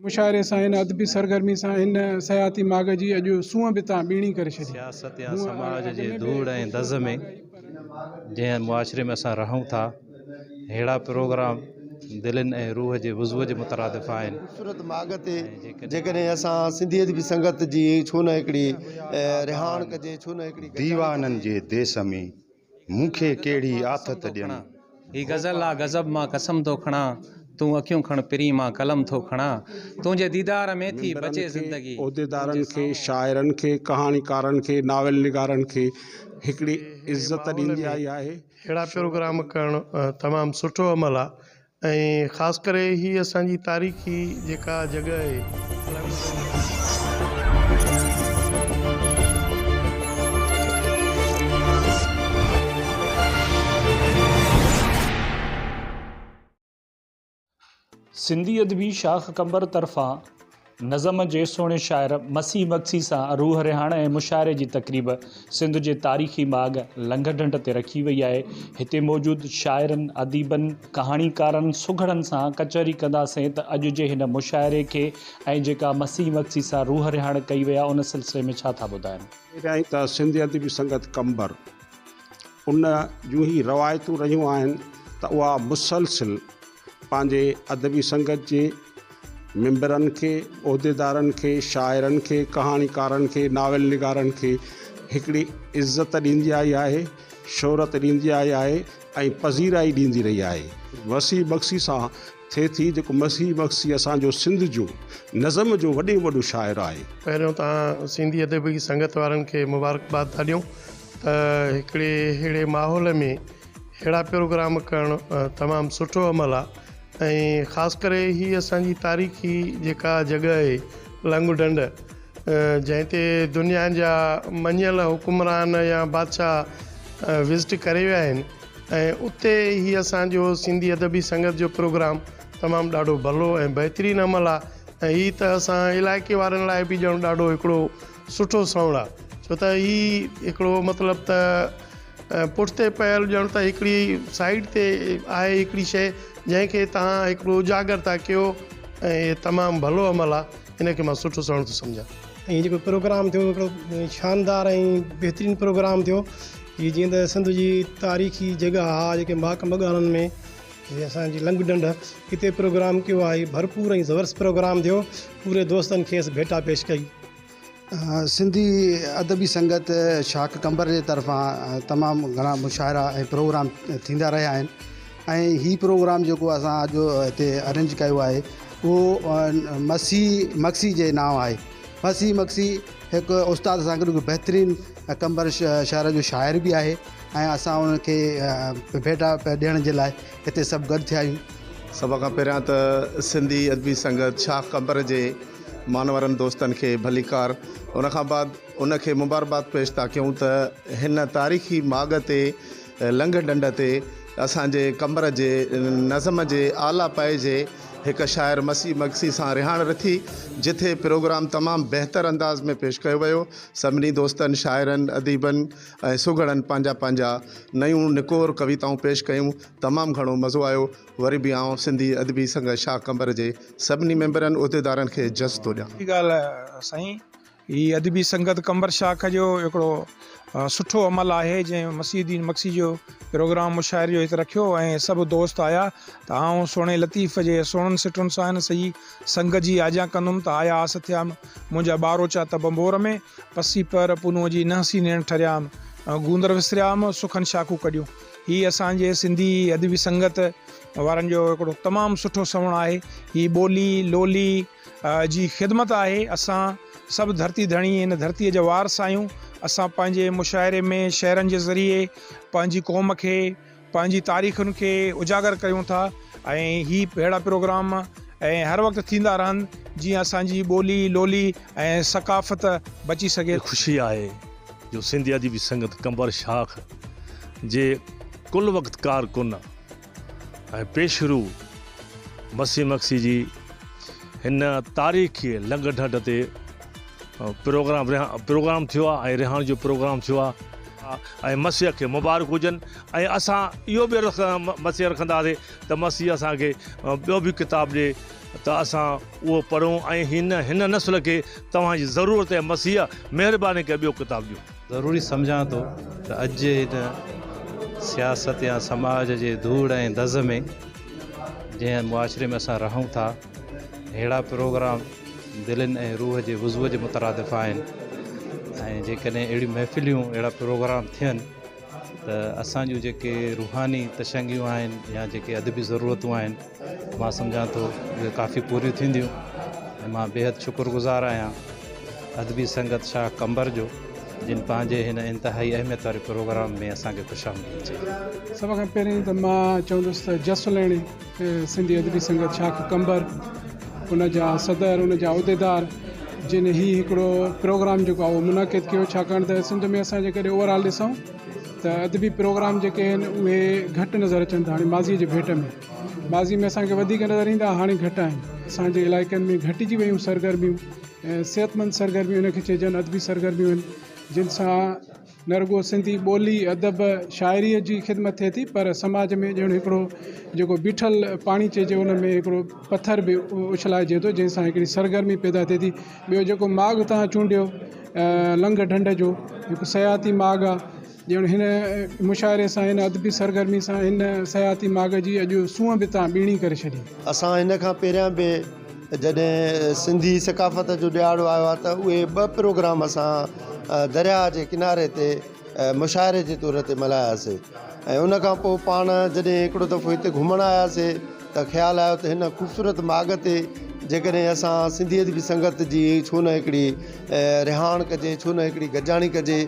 مشاعري سان هن ادبي سرگرمي سان هن سياحتي ماڳ جي اڄ سونهن به تان ٻيڻي ڪري ڇڏي. سياست يا هونء سماج اڳ جي ۾ به ڌوڙ ۽ خوبصورت دز ۾ ماڳ آهي پر هن ماڳ جنهن معاشري ۾ اسان رهون ٿا ههڙا پروگرام دلين ۽ روح جي وضوء جي مترادف آهن. خوبصورت ماڳ تي ۽ جيڪڏهن جيڪڏهن اسان سنڌي ادبي سنگت جي ڇو نه هڪڙي رهاڻ ڪجي ڇو نه هڪڙي گڏجاڻي ديوانن ڪجي. جي ديس ۾ مون کي ڪهڙي قسم آٿت ٿو ڏين. کڻان هي غزل آ غضب مان قسم ٿو کڻان تون اکيون کڻ پرين مان قلم ٿو کڻان تنهنجي ديدار ۾ ٿي ميمبرن بچي کي، زندگي عهديدارن تنهنجي کي، سامهون. شاعرن کي، ڪهاڻيڪارن کي، ناول نگارن کي هڪڙي اهڙي عزت ماحول ڏيندي ۾ آئي آهي. اهڙا شهرت پروگرام ڏيندي. ڪرڻ تمام سٺو عمل آ ۽ خاص ڪري هي اسان جي تاريخي جيڪا جڳهه آهي. سنڌي ادبي شاخ قمبر طرفان نظم جي سهڻي شاعر مسيح مگسي سان روح رهاڻ ۽ مشاعري جي تقريب سنڌ جي تاريخي ماڳ لنگهه ڍنڍ تي رکي وئي آهي. هتي موجود شاعرن، اديبن، ڪهاڻيڪارن، سگهڙن سان ڪچهري ڪنداسين ته اڄ جي هن مشاعري کي ۽ جيڪا مسيح مگسي سان روح رهاڻ ڪئي وئي آهي ان سلسلي ۾ ڇا ٿا ٻڌائن. پهريائين ته سنڌي ادبي سنگت قمبر ان جون هي روايتون رهيون آهن ته اها مسلسل پنهنجي ادبي سنگت جي ميمبرن کي، عهديدارن کي، شاعرن کي، ڪهاڻيڪارن کي، ناول نگارن کي هڪڙي عزت ڏيندي آئي آهي، شهرت ڏيندي آئي آهي ۽ پذيرائي ڏيندي رهي آهي. وسيع مگسي سان ٿئي ٿي، جيڪو مسيح مگسي اسان جو سنڌ جو نظم جو وڏي ۾ وڏو شاعر آهي. پهريون ته سنڌي ادبي سنگت وارن کي مبارڪباد ٿا ڏيون ته هڪڙي اهڙي ماحول ۾ اهڙا پروگرام ڪرڻ تمام سٺو عمل آ ۽ خاص ڪري هي اسان جي تاريخي جيڪا جڳهه آهي لنگ ڍنڍ جنهن تي دنيا جا مڃيل حڪمران يا بادشاهه وزٽ ڪري ويا آهن ۽ اتي هي اسان جو سنڌي ادبي سنگت جو پروگرام تمام ڏاڍو ڀلو ۽ بهترين عمل آ ۽ هي ته اسان علائقي وارن لاء به ڄڻ ڏاڍو هڪڙو سٺو سوڻ آ ڇو ته هي هڪڙو مطلب ته پٺتي پيل ڄڻ ته هڪڙي سائيڊ تي آهي هڪڙي شيء جنهن کي توهان هڪڙو اجاگر ٿا ڪيو ۽ هي تمام ڀلو عمل آهي ان کي مان سٺو سهڻو ٿو سمجهان. ۽ هي جيڪو پروگرام ٿيو هڪڙو شاندار ۽ بهترين پروگرام ٿيو هي جيئن ته سنڌ جي تاريخي جڳهه آهي جيڪي ماڪ مڳاڻن ۾ هي اسان جي لنگ ڍنڍ هتي پروگرام ڪيو آهي ڀرپور ۽ زبردست پروگرام ٿيو پوري دوستن کيس ڀيٽا پيش ڪئي. سنڌي ادبي سنگت شاخ قمبر جي طرفان تمام گهڻا مشاعرا ۽ پروگرام ٿيندا رهيا آهن ۽ هي پروگرام جيڪو اسان اڄ هتي ارينج ڪيو آهي اهو مسيح مگسي جي نانء آهي مسيح مگسي هڪ استاد سان گڏ بهترين قمبر شهر جو شاعر به آهي ۽ اسان ان کي ڀيٽا ڏيڻ جي لاء هتي سڀ گڏ ٿيا آهيون. سڀ کان پهريان ته سنڌي ادبي سنگت شاخ قمبر جي مانوارن دوستن کي ڀليڪار ان کان بعد ان کي مبارباد پيش ٿا ڪيون ته هن تاريخي ماڳ تي لنگهه ڍنڍ تي اسان جي قمبر جي نظم جي اعليٰ پائي جي هڪ شاعر مسيح مگسي سان رهاڻ رٿي جٿي پروگرام تمام بهتر انداز ۾ پيش ڪيو ويو سڀني دوستن شاعرن اديبن ۽ سگهڙن پنهنجا پنهنجا نيون نڪور ڪويتائون پيش ڪيون تمام گهڻو مزو آيو وري به آئون سنڌي ادبي سنگت شاهه قمبر جي سڀني ميمبرن عهديدارن کي جس ٿو ڏيان. سٺي ڳالهه سائين هي ادبي سنگت قمبر شاخ جو هڪڙو سٺو عمل آهي جنهن مسيح الدين مگسي جو پروگرام مشاعري جو هت رکيو ۽ سڀ دوست آيا ته آئون سهڻي لطيف جي سهڻن سٽن سان هن سڄي سنگت جي آجيان ڪندم ته آيا آس ٿيام منهنجا ٻاروچا ته ڀنڀور ۾ پسي پر پنهون جي نهسي نيڻ ٺريام گوندر وسريام سخن شاخون ڪڍيون. هي اسان جي سنڌي ادبي سنگت وارن جو هڪڙو تمام سٺو سوڻ آهي. هي ٻولي لولي جي خدمت آهي. اسان سڀ ڌرتي ڌڻي هن ڌرتي جا وارث آهيون. اسان پنهنجي مشاعري ۾ شعرن جي ذريعي پنهنجي قوم کي پنهنجي تاريخن کي اجاگر ڪريون ٿا ۽ هي اهڙا پروگرام ۽ هر وقت ٿيندا رهن جيئن اسان جي ٻولي لولي ۽ ثقافت بچي سگهي. خوشي آهي جو سنڌي ادبي سنگت قمبر شاخ جي ڪل وقت ڪارڪن ۽ پيشرو مسيح مگسي جي هن تاريخي لنگهه ڍنڍ تي پروگرام پروگرام ٿيو آهي ۽ رهاڻ جو پروگرام ٿيو آهي ۽ مسيح کي مبارڪ هجن ۽ اسان اهو به مسيح رکنداسين ته مسيح اسان کي ٻيو به ڪتاب ڏي. ته اسان اهو پڙهون ۽ هن هن نسل کي توهان جي ضرورت آهي مسيح مهرباني ڪري ٻيو ڪتاب ڏيو. ضروري سمجهان ٿو ته اڄ جي هن سياست يا سماج جي ڌوڙ ۽ دز ۾ جنهن معاشري ۾ اسان رهون ٿا ههڙا پروگرام دلين ۽ روح جي وضوء جي مترادف آهن ۽ جيڪڏهن اهڙيون محفليون اهڙا پروگرام ٿين ته اسان جون جيڪي روحاني تشنگيون آهن يا جيڪي ادبي ضرورتون آهن مان سمجهان ٿو اهي ڪافي پوريون ٿينديون ۽ مان بيحد شڪر گذار آهيان ادبي سنگت شاخ قمبر جو جن پنهنجي هن انتهائي اهميت واري پروگرام ۾ اسان کي خوش آمديد چئي. سڀ کان پهرين ته مان چوندس ته جس لهڻي سنڌي ادبي سنگت شاخ قمبر ان جا صدر ان جا عهديدار جن هي هڪڙو پروگرام جيڪو آهي اهو منعقد ڪيو ڇاڪاڻ ته سنڌ ۾ اسان جيڪڏهن اوور آل ڏسون ته ادبي پروگرام جيڪي آهن اهي گهٽ نظر اچن ٿا هاڻي ماضي جي ڀيٽ ۾ ماضي ۾ اسان کي وڌيڪ نظر ايندا هاڻي گهٽ آهن اسان جي علائقن ۾ گهٽجي ويون سرگرميون ۽ صحتمند سرگرميون ان کي چئجن ادبي سرگرميون آهن جن سان نه رڳو سنڌي ٻولي، ادب، شاعريء جي خدمت ٿئي ٿي پر سماج ۾ ڄڻ هڪڙو جيڪو بيٺل پاڻي چئجي ان ۾ هڪڙو پٿر به اڇلائجي ٿو جنهن سان هڪڙي سرگرمي پيدا ٿئي ٿي. ٻيو جيڪو ماڳ توهان چونڊيو لنگهه ڍنڍ جو هڪ سياحتي ماڳ آ ڄڻ هن مشاعري سان هن ادبي سرگرمي سان هن سياحتي ماڳ جي اڄ سونهن به توهان ٻيڻي ڪري ڇڏي. اسان هن کان پهريان به جڏهن سنڌي ثقافت جو ڏهاڙو آيو آهي ته اهي ٻه پروگرام اسان درياهه جي ڪناري تي مشاعري جي طور تي ملهاياسي ۽ ان کان پوء پاڻ جڏهن هڪڙو دفعو هتي گهمڻ آياسي ته خيال آيو ته هن خوبصورت ماڳ تي جيڪڏهن اسان سنڌي ادبي سنگت جي ڇو نه هڪڙي رهاڻ ڪجي ڇو نه هڪڙي گڏجاڻي ڪجي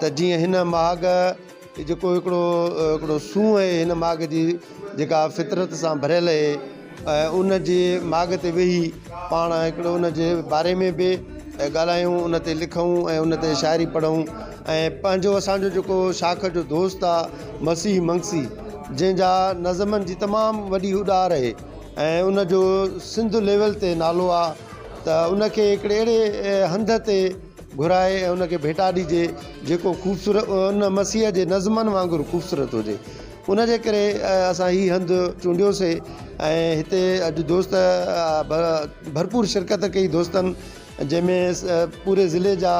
ته جيئن هن ماڳ جيڪو هڪڙو هڪڙو سونهن آهي هن ماڳ جي جيڪا فطرت سان ڀريل آهي ۽ ان جي ماڳ تي ويهي پاڻ هڪڙو ان جي باري ۾ به ڳالهايون ان تي لکون ۽ ان تي شاعري پڙهون ۽ پنهنجو اسانجو جيڪو شاخ جو دوست آهي مسيح منگسي جنهن جا نظمن جي تمام وڏي اڏار آهي ۽ ان جو سنڌ ليول تي نالو آهي ته ان کي هڪڙي اهڙي هنڌ تي گهرائي ۽ ان کي ڀيٽا ڏجي جيڪو خوبصورت ان مسيح جي نظمن وانگر خوبصورت هجي ان جي ڪري اسان هي هنڌ چونڊيوسي ۽ هتي اڄ دوست ڀرپور شرڪت ڪئي دوستن جنهن ۾ پوري ضلعي جا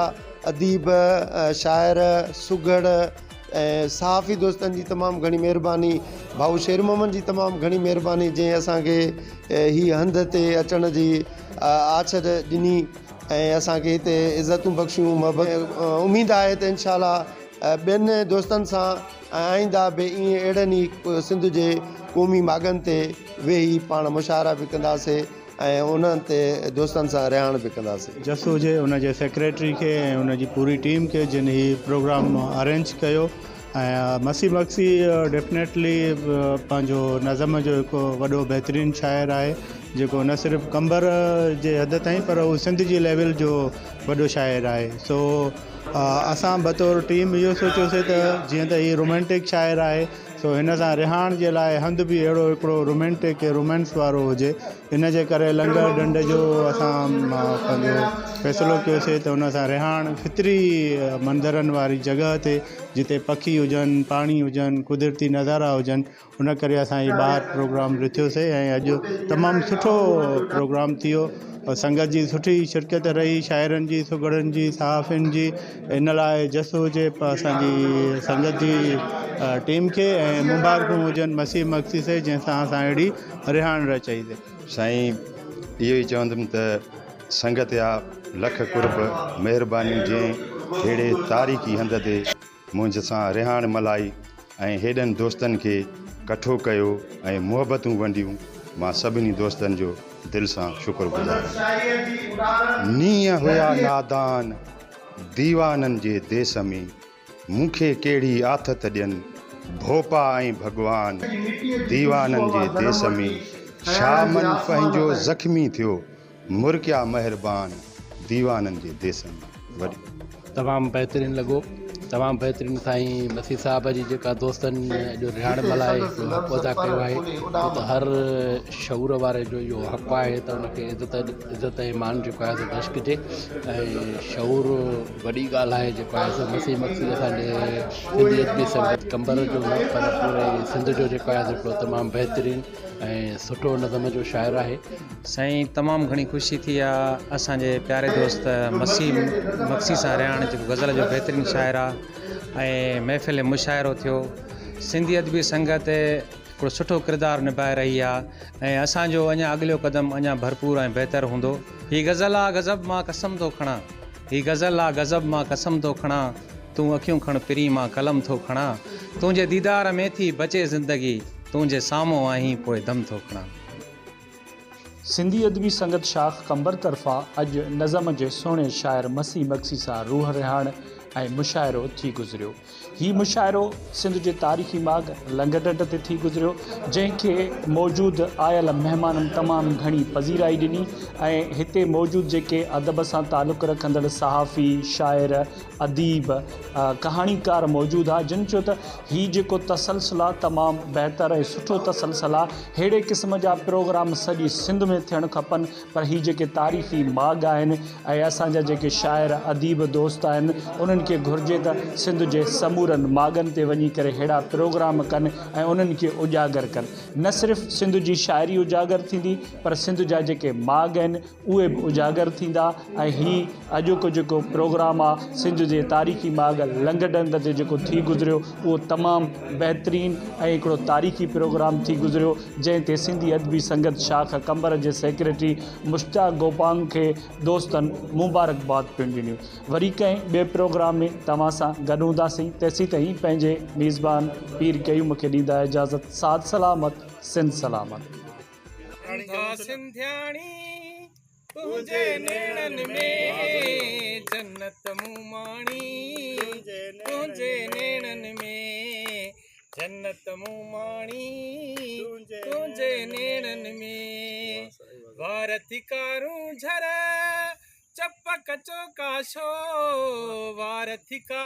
اديب شاعر سگهڙ ۽ صحافي دوستن جي تمام گهڻي مهرباني ڀائو شير محمد جي تمام گهڻي مهرباني جنهن اسان کي هي هنڌ تي اچڻ جي آڇ ڏني ۽ اسان کي هتي عزتون بخشيون اميد آهي ته انشاء الله ٻين دوستن سان آئنده به ائين اهڙن ئي سنڌ جي قومي ماڳن تي ويهي پاڻ مشاعرا به ڪنداسي ۽ انهن تي دوستن سان رهاڻ به ڪنداسي. جس هجي ان جي سيڪريٽري کي ۽ ان جي پوري ٽيم کي جن هي پروگرام ارينج ڪيو ۽ مسيح مگسي ڊيفنيٽلي پنهنجو نظم جو هڪ وڏو بهترين شاعر آهي جيڪو نه صرف قمبر جي حد تائين پر هو سنڌ جي ليول جو وڏو شاعر آهي سو اسان بطور ٽيم اهو سوچيوسي ته جيئن ته هي رومانٽڪ شاعر آهي سو هن سان رهاڻ جي لاء هنڌ به اهڙو هڪڙو رومانٽڪ رومانس وارو هجي ان جي ڪري لنگر ڍنڍ جو اسان پنهنجو فيصلو ڪيوسي ته ان سان رهاڻ فطري منظرن واري جڳهه تي جتي پکي هجن پاڻي هجن قدرتي نظارا هجن ان ڪري اسان هي ٻاهر پروگرام رٿيوسي ۽ اڄ تمام سٺو پروگرام ٿي ويو سنگت جي سٺي شرڪت رهي شاعرن جي سگهڙن جي صحافين جي ان لاء جس هجي اسان جي سنگت جي ٽيم کي ۽ مبارڪون هجن مسيح مگسي سي جنهن سان اسان اهڙي رهاڻ رچائي سي. سائين اهو ئي چوندم ته سنگت يا لک قرب مهربانيون جنهن ههڙي تاريخي هنڌ تي منهنجي سان رهاڻ ملهائي ۽ هيڏن دوستن کي ڪٺو ڪيو ۽ محبتون ونڊيون مان سڀني دوستن جو دل سان شڪر گذار آهيان. نينهن هيا نادان ديوانن جي ديس ۾، مون کي ڪهڙي آٿت ڏين ڀوپا ۽ ڀڳوان ديوانن جي ديس ۾، ڇا من پنهنجو زخمي ٿيو مرڪيا مهربان ديوانن جي ديس ۾. وڏي. تمام بهترين لڳو تمام بهترين سائين مسيح صاحب جي جيڪا دوستن اڄ رهاڻ ملهائي هڪڙو حق ادا ڪيو آهي ڇو ته هر شعور واري جو اهو حق آهي ته ان کي عزت عزت ۽ مان جيڪو آهي سو بخشجي ۽ شعور وڏي ڳالهه آهي جيڪو آهي سو مسيح مگسي اسانجي سنڌي ادبي سنگت قمبر جو نه پر پوري سنڌ جو جيڪو آهي سو هڪڙو تمام بهترين. ۽ سٺو نظم جو شاعر آهي. سائين تمام گهڻي خوشي ٿي آ اسان جي پياري دوست مسيح مگسي سان رهاڻ جيڪو غزل جو بهترين شاعر آ ۽ محفل مشاعرو ٿيو سنڌي ادبي سنگت هڪڙو سٺو ڪردار نڀائي رهي آ ۽ اسان جو اڃا اڳليو قدم اڃا ڀرپور ۽ بهتر هوندو. هي غزل آ غضب مان قسم ٿو کڻان هي غزل آ غضب مان قسم ٿو کڻان تون اکيون کڻ پرين مان قلم ٿو کڻان تنهنجي ديدار ۾ ٿي بچي زندگي تون جي سامهون آهين پوء دم ٿو کڻان. سنڌي ادبي سنگت شاخ قمبر طرفان اڄ نظم جي سهڻي شاعر مسيح مگسي سان روح رهاڻ ۽ مشاعرو ٿي گذريو. هي مشاعرو سنڌ جي تاريخي ماڳ لنگهه ڍنڍ تي ٿي گذريو، جنهن کي موجود آيل مهمانن تمام گهڻي پذيرائي ڏني ۽ هتي موجود جيڪي ادب سان تعلق رکندڙ صحافي، شاعر، اديب، ڪهاڻيڪار موجود ها جن چيو ته هي جيڪو تسلسل آ تمام بهتر ۽ سٺو تسلسل آ، ههڙي قسم جا پروگرام سڄي سنڌ ۾ ٿيڻ کپن پر هي جيڪي تاريخي ماڳ آهن ۽ اسان جا جيڪي شاعر اديب دوست آهن انهن کي گهرجي ته سنڌ جي سمورن ماڳن تي وڃي ڪري ههڙا پروگرام ڪن ۽ انهن کي اجاگر ڪن نه صرف سنڌ جي شاعري اجاگر ٿيندي پر سنڌ جا جيڪي ماڳ آهن اهي به اجاگر ٿيندا ۽ هي اڄوڪو جيڪو پروگرام آ سنڌ جي تاريخي ماڳ لنگهه ڍنڍ تي جيڪو ٿي گذريو اهو تمام بهترين ۽ هڪڙو تاريخي پروگرام ٿي گذريو جنهن تي سنڌي ادبي سنگت شاخ قمبر جي سيڪريٽري مشتاق گوپانگ کي دوستن مبارڪباد پڻ ڏنيون. وري ڪنهن ٻئي پروگرام ۾ توهان سان گڏ هونداسين تيسيتائين پنهنجي ميزبان پير قيوم کي ڏيندا اجازت ساٿ سلامت سنڌ سلامت. انڌا سنڌياڻي تنهنجي نيڻن ۾ جنت مون ماڻي تنهنجي نيڻن ۾ جنت مون ماڻي تنهنجي نيڻن ۾. وار ٿي ڪارونجهر چپ ڪچو ڪاشو وار ٿي ڪا.